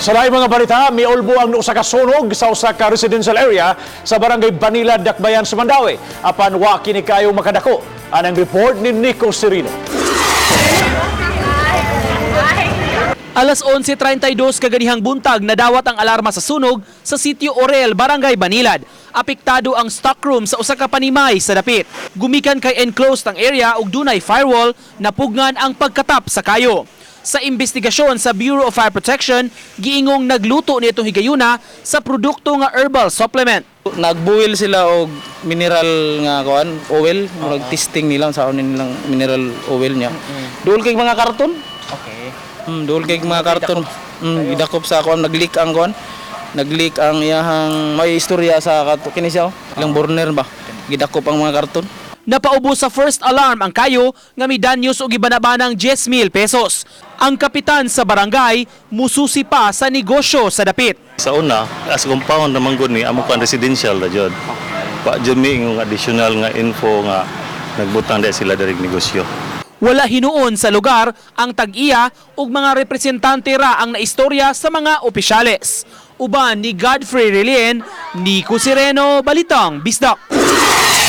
Sa laing mga balita, miulbo ang usa ka sunog sa usa ka residential area sa Barangay Banilad, Dakbayan sa Mandaue. Apan wa kini kayo makadako. Anang report ni Nico Serino. Alas 11:32 kaganihang buntag, nadawat ang alarma sa sunog sa Sitio Orel, Barangay Banilad. Apektado ang stockroom sa usa ka panimay sa dapit. Gumikan kay enclosed ang area ug dunay firewall, napugngan ang pagkatap sa kayo. Sa investigasyon sa Bureau of Fire Protection, giingong nagluto nitong higayuna sa produkto nga herbal supplement. Nagbuil sila og mineral nga kuan, oil, murag testing nila sa nilang mineral oil niya. Duol kay mga karton. Okay. Duol kay mga karton. Gidakop sa kuan, nag-leak ang kuan. Nag-leak ang iyahang may istorya sa kato kini siya, oh. Ilang burner ba? Gidakop ang mga karton. Napaubos sa first alarm ang kayo nga midanyos og gibanabanang 10,000 pesos. Ang kapitan sa barangay mususi pa sa negosyo sa dapit. Sa una, as compound naman gud ni amo kan residential na jud. Wa jud mi ingong additional nga info nga nagbutang dahil sila diri negosyo. Wala hinuon sa lugar ang tag-iya ug mga representante ra ang naistorya sa mga opisyales. Uban ni Godfrey Relien, Nico Sireno, Balitang Bisdak.